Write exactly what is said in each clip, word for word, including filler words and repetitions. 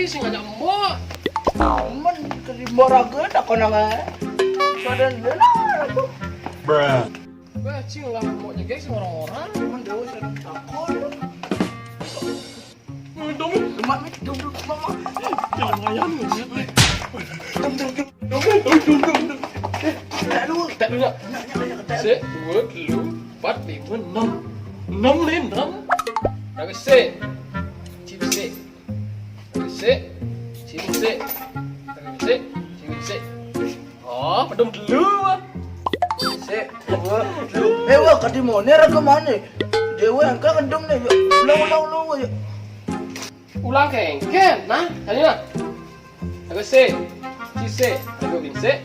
Sing ngajak mbok. Men terima raga takon nang ae. Pada lho lah aku. Bruh. Wah, cing lah, mau nyegek sing orang-orang. Men dewe sing takon. Dong, lemak nih, dong, dong, lemak, lemak. Jangan ngayal nih. Dong, dong, dong. Dong, dong, dong, dong. Eh, tak dulu. Tak dulu. Nak, nak, nak, tak. Sik, dua, telu, empat, lima, enam. Enam, Lin, enam. Tapi sik. Cip sik. Sik, sik, sik. Sik, sik, sik. Oh, pedung dulu. Sik, dua, dulu. Eh, wah, kadi mone raga mane? Dewe angka ngendung ne, yuk. Ulang, ulang, ulang, yuk. Ulang kengken. Nah, tanya. Aku sik. Ci sik. Aku bin sik.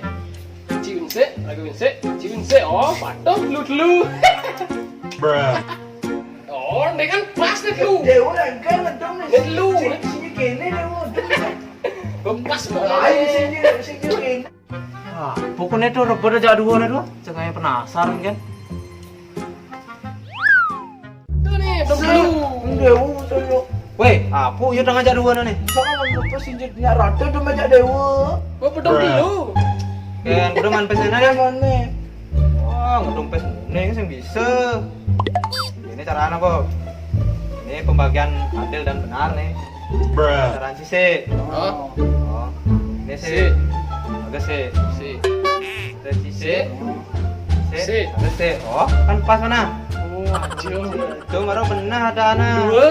Ci bin sik. Aku bin sik. Ci bin sik. Oh, padung dulu dulu. Bruh. Oh, ini kan pas nih lu. Dewe angka ngendung ne. Nek lu. Sing, sing kene ne, wah. Pas mau. Ayo, sing, sing kene. Ah, pokoknya tuh rebut aja dua nih tuh. Cengaya penasaran kan. Tuh nih, pedung dulu. Dewe, saya. Weh, apa ya tengah aja dua nih? Sama lupa sing jadinya rata udah majak dewe. Gua pedung dulu. Kan udah man pesenannya. Mana? Wah, ngedung pes mune sing bisa. Ini caranya, Bob. Ini pembagian adil dan benar nih. Bruh. Caranya sih. Oh. Oh. Ini sih. Sik. Agak sih. Sik. Terus sih. Sik. Sik. Sik. Agak sih. Oh, kan pas mana? Oh, aja. Tuh, baru benar ada anak. Dua.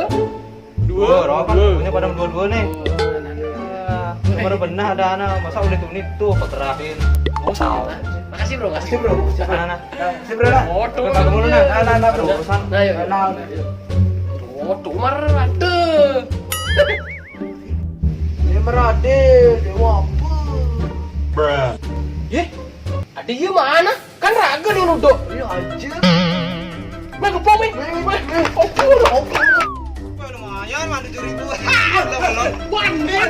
Dua, dua, roh kan dua. Punya pada dua-dua nih. Oh. Ya, baru benar ada anak. Masa udah tuh nih tuh, kok terakhir. Oh, salah. Makasih, Bro. Makasih, Bro. Mana, nah? Nah, si Bro, nah. Oh, tuh. Kita ketemu dulu, nah. Nah, nah, nah, Bro. Urusan. Nah, ya. Nah. Oh, tuh, mar, ada. Dia merade, dewa apa? Bruh. Yeh, ada iya mana? Kan raga nih nuduk. Iya aja. Meh, gepok, meh. Meh, meh, meh. Oke, oke. Wah, lumayan, mah tujuh ribu. Belum, belum. Wah, meh.